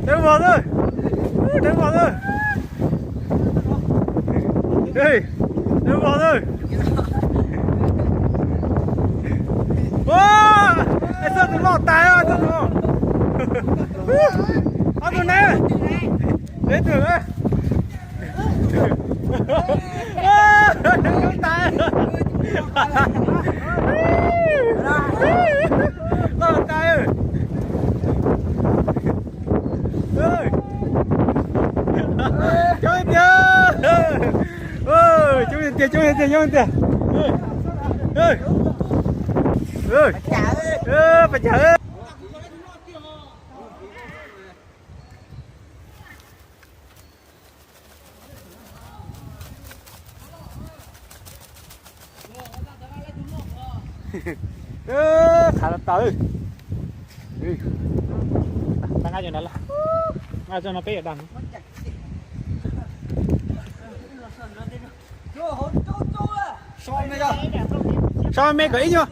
Deev Vam na, Deev Vam na, Deev Vam na. Ua, txoj tus loj tas, txoj tus, ob tug ne, dev tus, dev tus tas, loj tas. Coob tiag, coob tiag, coob tiag, coob tiag. Pas cas. Qhav tas. Nqa cov no, nqa cov no peb yuav dag. So me kom ib nyuag.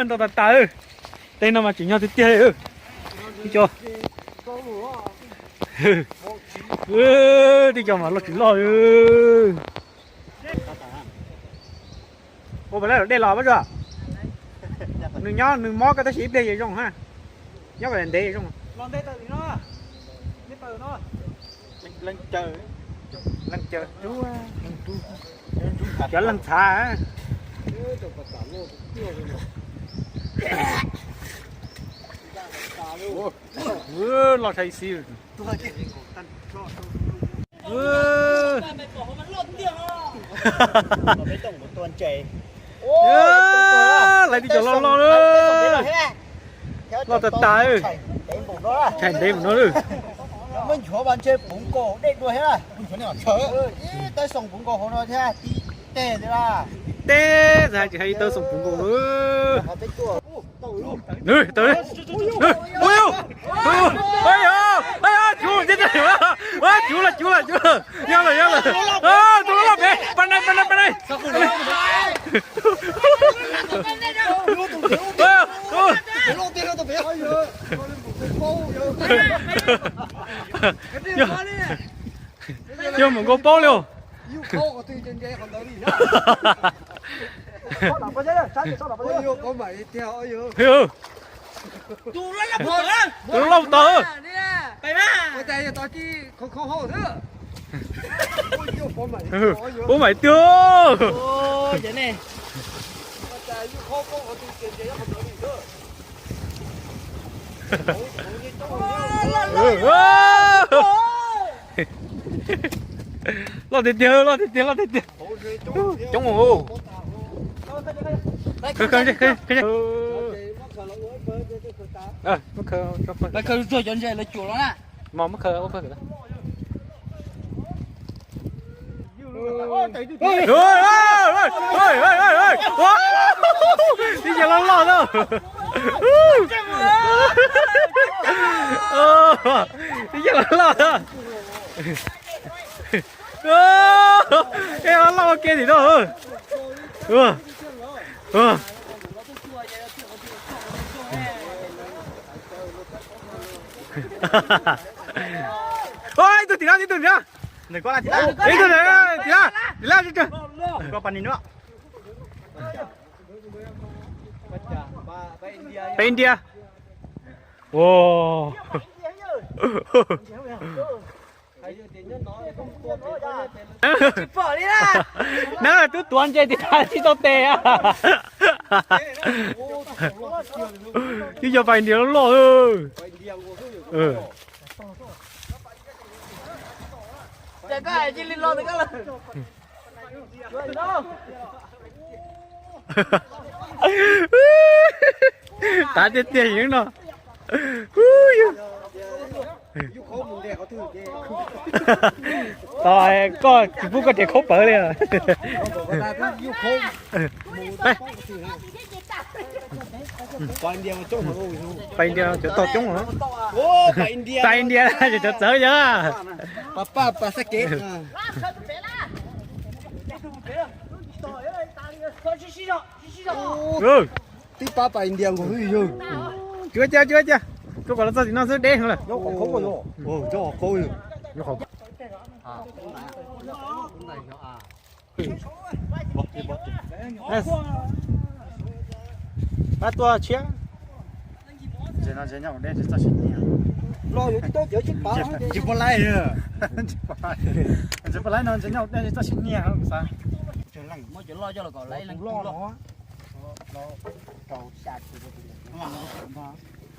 Ntau tas tas. Tej no mas tseem nyog tiag tiag li. Tib co, tib co mas loj tsis loj li. Ua pas lab dej los pab tsuas. Nws nyob nws mob koj tab sis ib pliag ces zoo na. Nyob kom ntev zoo. Leej caw, cov leej txhav. Loj tshaj ib xib. Lawv tib co loj loj, loj tas tas. Tshais ntev mus no lawm. Tib teb, tsis hais tsis hais tib tawb xoom puv nkaus. Cuv, cuv lawm, cuv lawm, cuv lawm. Yog lawm, yog lawm. Tus loj loj pem, pab nai, pab nai, pab nai. Yog mus nkaus paub li os. Tus loj tod. Paub mas tiag. Loj tiag tiag, loj tiag tiag, loj tiag tiag. Coob. Lawv khaws txog cov ntses lawv cuam los na. Mos muab khaws ua pawg. Ib yam loj loj na. Ib yam loj loj na. Ib yam loj loj ua ke tim no. Ib tug tim no, ib tug tim no. Ib tug tim no, tim no. Peb India. Nab twb tuav ntses tis tas tsis tau tes. Twb yog pais India loj loj. Ces koj hais cia li los ntawm koj lawm. Tav tiag tiag no. Tos koj tsis pub koj riam khaub pawv li. Pas India cov tog coob. Pas India cov txawv yog. Tib pab pas India nkaus xwb yog. Cuab cia cuab cia. Rau kom los txog tim no xwb deb heev lawm. Pab tuaj tshiab. Tsis puas laib, tsis puas laib no nyob dej txoj sim niag xav. Muab cov loj coj los kom laib leej loj.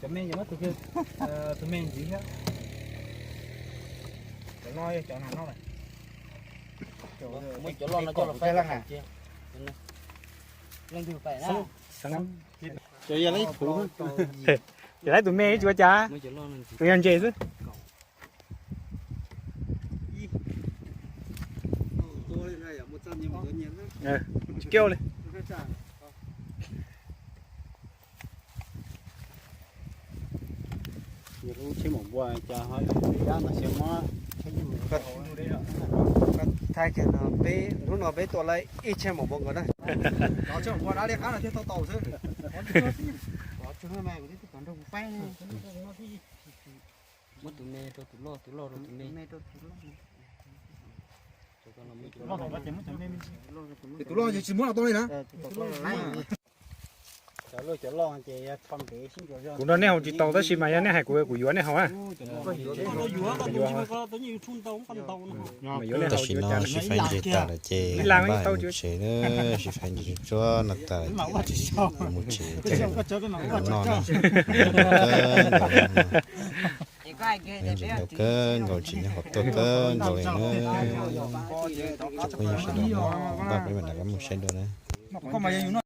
Cov me, tus me ntxiv thiab. Cov no cov no no. Muab cov loj no coj los faib leej. Cov yog laib puv. Cov laib tus me tsis ua cas, tus yog ntses xwb. Tsis kiaj li. Tsheb maum npua cas ho dab no xyov mob. Thaij kiag no peb hnub no peb tua lawm ib tsheb maum npua nkaus na. Tsheb maum npua dab liab qab no thiaj tau tau xwb. Muab tus me rau tus loj, tus loj rau tus me. Tus loj tsis muab los tau li na. Kuv nrog nej haus tsis tau tab sis mas yog nej hais kuv, kuv yuav nej haus na. Tam sim no sib faib ntses tas lawm ces npaj mus tsev, sib faib ntses tsuag no tas lawm ces mus tsev. Hnub no na, ntau kawg nkaus, tsis nyob qhov tuaj kawg nkaus li na. Tsoom phooj ywg sawv daws, npaj peb mam rov qab mus saib dua na.